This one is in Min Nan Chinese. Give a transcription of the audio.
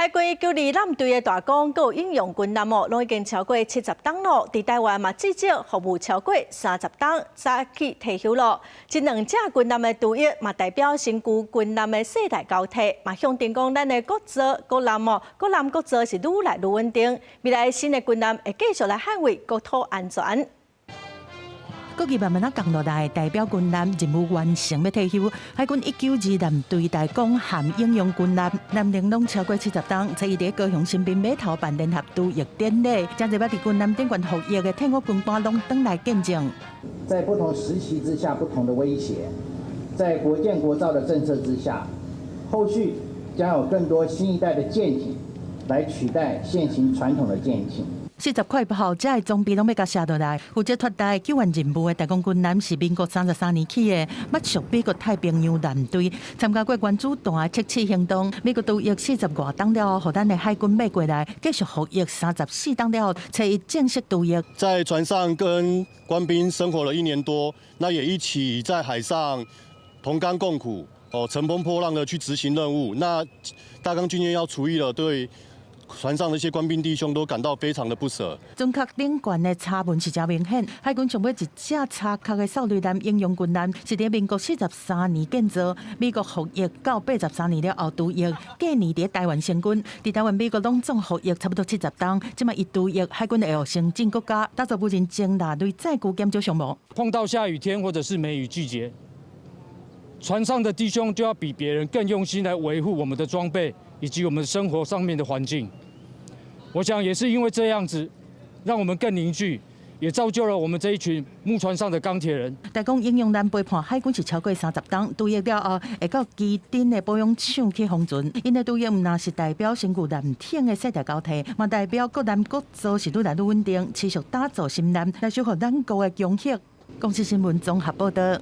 海軍192艦隊的大綱閣有英勇軍艦哦，攏已經超過70冬咯。佇台灣嘛，至少服務超過30冬，早起退休咯。這兩隻軍艦的除役嘛，代表新舊軍艦的世代交替，嘛象徵講咱的國造國艦哦，國艦國造是愈來愈穩定。未來新的軍艦會繼續來捍衛國土安全。國旗慢慢仔降落來，代表軍艦任務完成欲退休。海軍192艦隊大綱和英勇軍艦，艦齡攏超過70冬，初一佇高雄新濱碼頭辦聯合除役典禮，誠濟捌佇軍艦頂懸服役的退伍軍官攏轉來見證。在不同時期之下，不同的威脅，在國艦國造的政策之下，後續將有更多新一代的艦艇來取代現行傳統的艦艇。40塊炮，這个裝備攏欲共卸落來。負責脫代救援任務的大綱軍艦是民國33年起的，捌屬美國太平洋艦隊，參加過原子彈測試行動。美國除役40外冬了後，予咱的海軍買過來，繼續服役34冬了後，初一正式除役。在船上跟官兵生活了一年多，那也一起在海上同甘共苦，哦，乘風破浪的去執行任務。那大綱軍艦要除役了，對船上的一些官兵弟兄都感到非常的不捨。船殼頂懸的查紋是誠明顯，海軍上尾一隻柴殼的掃雷艦英勇軍艦是佇民國43年建造，美國服役到83年了後除役，隔年佇台灣成軍，佇台灣美國攏總服役差不多70冬，這擺伊除役，海軍會予先進國家打造無人偵察雷載具檢少項目。碰到下雨天或者是梅雨季節，船上的弟兄就要比別人更用心來維護我們的裝備以及我們生活上面的環境。我想也是因為這樣子，讓我們更凝聚，也造就了我們這一群木船上的鋼鐵人。大綱英勇艦陪伴海軍是超過30冬，除役了後會到旗津的保養廠去封存。𪜶的除役毋但是代表新舊艦艇的世代交替，嘛代表國艦國造是愈來愈穩定，持續打造新艦來守護咱國的強力。公視新聞綜合報導。